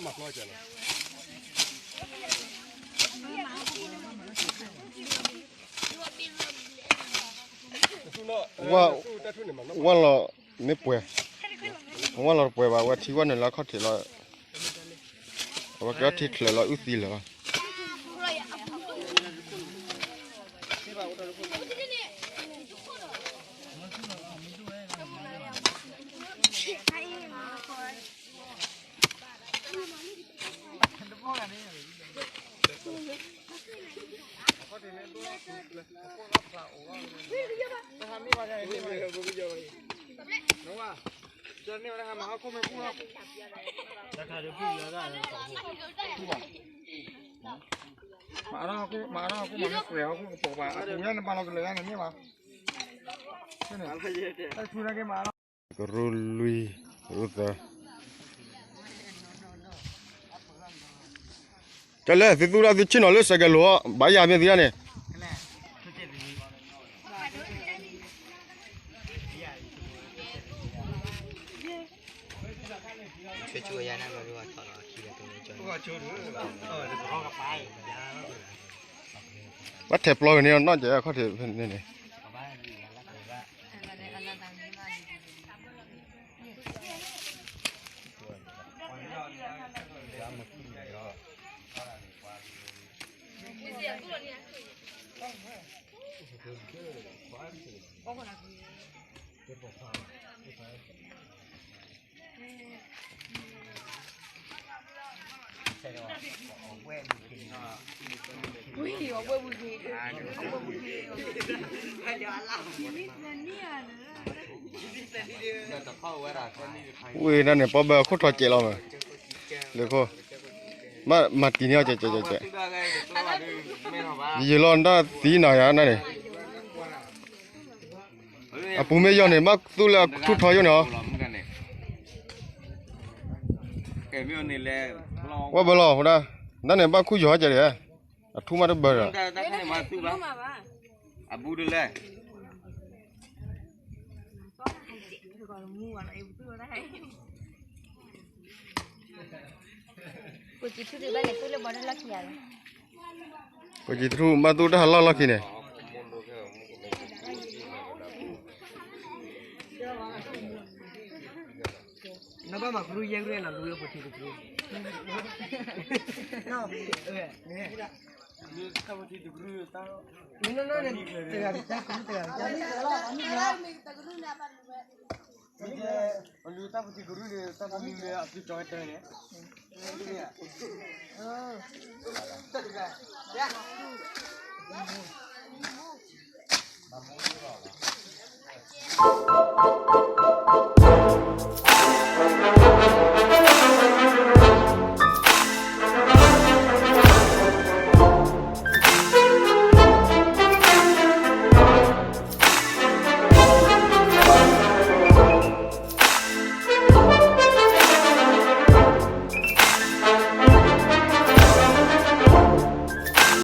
ပှၤကျီပျီအခီၣ်ထံးကီၢ်ဒံး ဝၢ်လီၤမ့ၢ်ပှဲၤ, ဝၢ်လီၤတပှဲၤဘၣ် ဝဲထံဝဲန့ၣ်လၢအခီၣ်ထံးလီၤ, အဝဲကထံချၢးလီၤအုၣ်သံလၢာ်လီၤ. မၤအီၣ်မၤအီၣ်မၤမ့ၢ်ပှဲၤအီၣ်ခိၣ်ကပိာ်ပၤ အပူၤညါနပာ်လီၤကလၢၤညါန့ၣ်မ့ၢ်ဘၣ်, ကရူၢ်လွံၢ် ကရူၢ်သၢ ကလဲၣ် သုသူၣ်ဒၣ်သုဆ့ၣ်နီၤလၢစဲးကဲးလိၤ ဘၣ်ယၤမ့ၢ်သုဒၣ်န့ၣ် ဘၣ်ထဲးပျီကန့ၢ်နီၢ်ကဲးအခီၣ်ထံးဖဲန့ၣ်န့ၣ် ဝံၤဒၣ်န့ၣ် ပီဘၢခိၣ်ထီၣ်ကဲးလီၤမး, လၢခိၣ်, မၤတံၤန့ၢ်အီၤကဲးကဲးကဲးကဲး, ယယလီၤဒၣ်သံနၤယၤနၤန့ၣ် အပူၤမ့ၢ်ယီၤန့ၣ် ဘၣ်သူၣ်လၢအထူၣ်ထီယိၣ်န့ၣ်အီၤ, ဝဲဘၢလီၤ ဒၣ်န့ၣ် ဘၣ်ခူၣ်ယီၤကဲးဒီး, အထူၣ်မးတဘၢဒီး, အဘူးတလဲၣ် ပကံထူၣ်ဘၣ်သူၣ်တၢ်ဟးလီၢ်လီၢ်ခံန့ၣ်, နဘၣ်မၤကရူၢ်ယဲၢ်ကရူၢ်နလူၤလၢပထံတကရူၢ်, မ့ၢ်နီၢ်နီၢ်န့ၣ် တဂၤတကရူၢ်တဂၤတကရူၢ်, အလူၤတၢ်ပထံကရူၢ်န့ၣ် တၢ်ပထံကရူၢ်န့ၣ် အသုကၠီဝဲတၢ်န့ၣ်, တၢ်တဂၤ